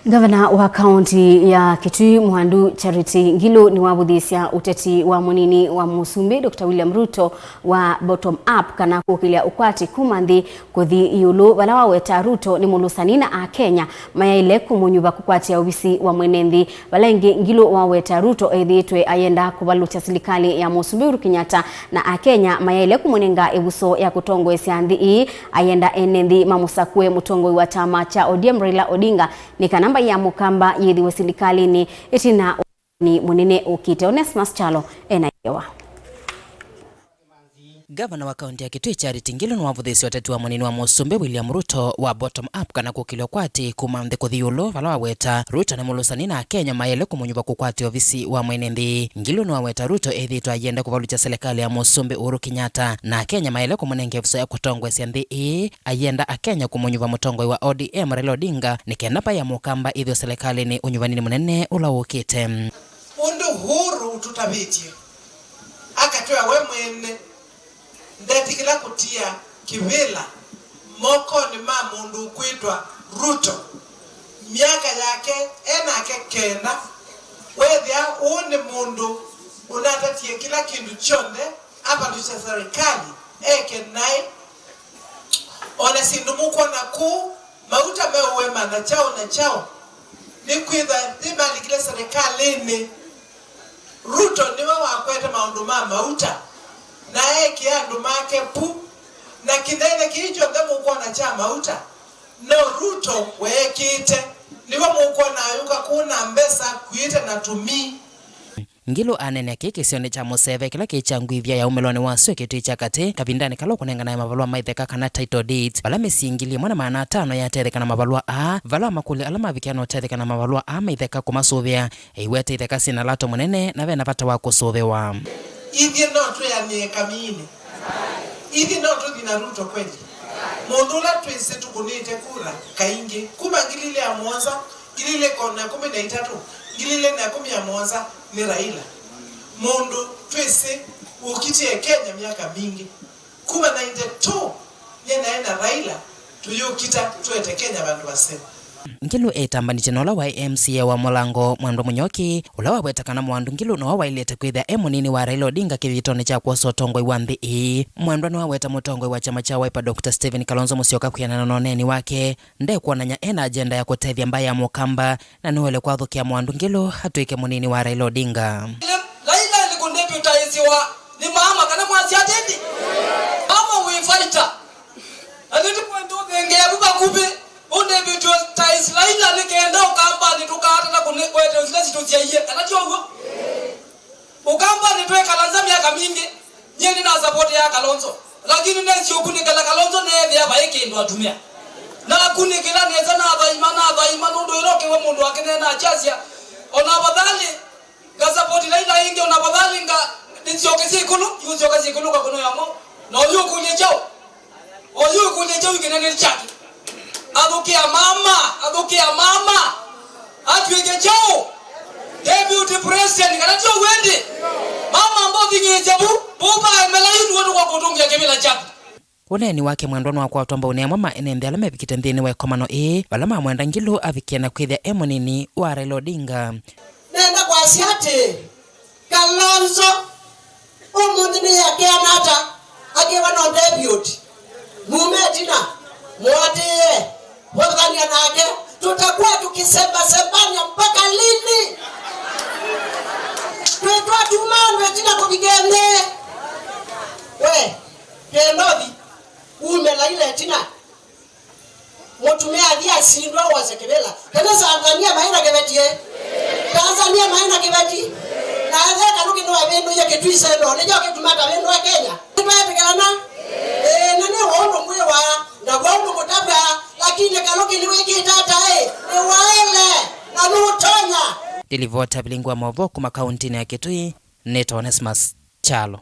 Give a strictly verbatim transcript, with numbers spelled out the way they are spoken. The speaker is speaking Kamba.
Ngavana wa kaunti ya Kitui, Mwandu Charity Ngilu, nĩwavũthĩĩsya ũteti wa mũnini wa mũsumbĩ, Doctor William Ruto, wa bottom up, kana kũkĩlya ũkwati kuma nthĩ kũthi ĩũlũ, vala waweta Ruto nĩ mũlũsani na Akenya mayaĩle kũmũnyuva kũkwatĩa ovisi wa mwene nthĩ. Vala ĩngĩ, Ngilu waweta Ruto ethĩĩtwe ayenda kũvalũkya silikalĩ ya mũsumbĩ Uhuru Kenyatta, na Akenya mayaĩle kũmũnenga ĩvuso ya kũtongoesya nthĩ ĩĩ. Ayenda ene nthĩ mamũsakũe mũtongoi wa kyama kya O D M Raila Odinga nĩ kana mbaĩ ya Mũkamba yĩthĩwe silikalĩnĩ ĩtina wa ũtongoi mũnene ũkĩte. Onesmus Kyalo ena ngewa. Ngavana wa kaunti ya Kitui Charity Ngilu nĩwavũthĩĩsye ũteti wa mũnini wa mũsumbĩ William Ruto wa bottom up, kana kũkĩlya ũkwati kuma nthĩ kũthi ĩũlũ, vala waweta Ruto nĩ mũlũsani na Akenya mayaĩle kũmũnyuva kũkwatĩa ovisi wa mwene nthĩ. Ngilu nĩwaweta Ruto ethĩĩtwe ayenda kũvalũkya silikalĩ ya mũsumbĩ Uhuru Kenyatta, na Akenya mayaĩle kũmũnenga ĩvuso ya kũtongoesya nthĩ ĩĩ. Ayenda Akenya kũmũnyuva mũtongoi wa O D M Raila Odinga nĩ kenda mbaĩ ya Mũkamba ĩthĩwe silikalĩnĩ ũnyuvaninĩ mũnene ũla ũkĩte. Ũndũ Uhuru ũtũtavĩtye, akatwĩa we mwene ndetĩkĩla kũtia kĩvĩla mokonĩ ma mũndũ ũkwĩtwa Ruto. Myaka yake enake kenda, wethĩa ũũ nĩ mũndũ ũnatatie kĩla kĩndũ kyonthe avalũkya serikali eke naĩ. O na syĩndũ mũkwona kũu, mauta meũema na kyaũ na kyaũ, nĩkwĩthwa nĩmalikile serikalĩnĩ. Ruto nĩwe wakwete maũndũ ma mauta na eekĩa andũ make pu, na kĩnene kĩĩ kyonthe mũkwona kya mauta, no Ruto weekĩte. Nĩwe mũkwona ayũka kũũ na mbesa kuĩte na tũmii. Ngilu aneenea kĩĩ kĩsionĩ kya mũseve kĩla kĩĩ kya ngwĩthya ya umĩlonĩ wa sua Kitui kya katĩ, kavindanĩ kala ũkũnenganae mavalũa ma itheka kana title deeds, vala mĩsyĩ ngili ĩmwe na maana atano yatetheka na mavalũa aa, vala makũlyo ala mavikĩa na ũtetheka na mavalũa aa ma itheka kũmasũvĩa, eiweta itheka syĩna lato mũnene na vena vata wa kũsũvĩwa. Ithyĩ no twĩanĩe kamiinĩ? Ithyĩ no tũthi na Ruto kweli? Mũndũ ũla twĩsĩ tũkũnĩte kura kaingĩ kuma ngili ilĩ ya mũonza, ngili ilĩ na ĩkũmi na itatũ, ngili ilĩ na ĩkũmi na mũonza nĩ Raila. Mũndũ twĩsĩ ũkitie Kenya myaka mingĩ. Kuma ninety-two, nyie naĩ na Raila tũyũkita tũete Kenya vandũ vaseo. Ngilu eĩtambanĩtye na ũla waĩ M C A wa Mũlango, Mwendwa Mũnyoki, ũla waweta kana Mwandu Ngilu nowe waĩlĩte kwĩthĩa e mũnini wa Raila Odinga kĩthitoonĩ kya kwosa ũtongoi wa nthĩ ĩĩ. Mwendwa nĩwaweta mũtongoi wa kyama kya Wiper, Doctor Stephen Kalonzo Musyoka, kwĩanana na ũneeni wake, ndekwonany'a ena agenda ya kũtethya mbaĩ ya Mũkamba, na nĩwaĩle kwathũkĩa Mwandu Ngilu atw'ĩke mũnini wa Raila Odinga. Raila nĩkũndepyũtaĩsĩwa nĩ mama, kana mwasya atĩndĩ? Mama wĩ fighter. Na nĩtũkwenda ũthengee vu vakuvĩ, ũndepyũtaĩsĩ Raila nĩ kenda Ũkambanĩ tũkaatana kũne-, kũete sila sitũsyaie, kana ti ũw'o? Ũkambanĩ twekala nza myaka mingĩ, nyie nĩnasavotea Kalonzo, lakini nesĩ ũkunĩkĩla Kalonzo neethĩa vai kĩndũ atumĩa. Nakunĩkĩla nesa, nathaima, nathaima, nũndũ ĩla ũkĩw'a mũndũ akĩneena akyasya, ona afadhali ngasavoti Raila ĩngĩ, ona afadhali nga nĩsyokesye ĩkũlũ, yũsyoka syĩkũlũ kakũno yamo, na ũyũkũlya kyaũ? Oyu ĩkũlyo kyaũ kĩnene kyake? Athũkĩa mama, athũkĩa mama. Atw'ĩke kyaũ? Deputy President, kana ti ũw'o ĩndĩ? Mama mbothing'ĩĩsya vu, vu vaemela yu nĩwe tũkwakũtũngĩa kĩvĩla kyaku. Ũneeni wake Mwendwa nĩwakwatwa mbaũnĩ amwe ma ene nthĩ ala mevikĩte nthĩnĩ wa ĩkomano ĩĩ, vala mamwenda Ngilu avikĩe na kwĩthĩa e mũnini wa Raila Odinga. Nenda kwasya atĩĩ, Kalonzo ũmũnthĩ nĩyakeana ata akĩwa no David? Mume ĩtina, mũatĩĩe, vothany'a nake, tũtakuwa tũkĩsembasembany'a mpaka lini? Twĩtwa tuma andũ ĩtina kũvika ene. We, kenda ũthi, ume Raila ĩtina. Mũtumĩa athi asindwa wose kĩvĩla. Kana Tanzania maĩ na kĩveti, ĩ? Tanzania maĩ na kĩveti. Na ethe Kalonzo nĩwavĩndũie Kitui Central, nĩkyo kĩtuma atavĩndũa Kenya. Nĩtweetĩkĩlana? Ĩĩ, na nĩ wa ũndũ mwĩwaa, na wa ũndũ mũtavw'a, lakini Kalonzo nĩwĩkĩte ata, ĩ? Nĩwaĩle, na nũtonya. Ndilivota vilingi wa maũvoo kuma kauntinĩ ya Kitui, nĩtawa Onesmus Kyalo.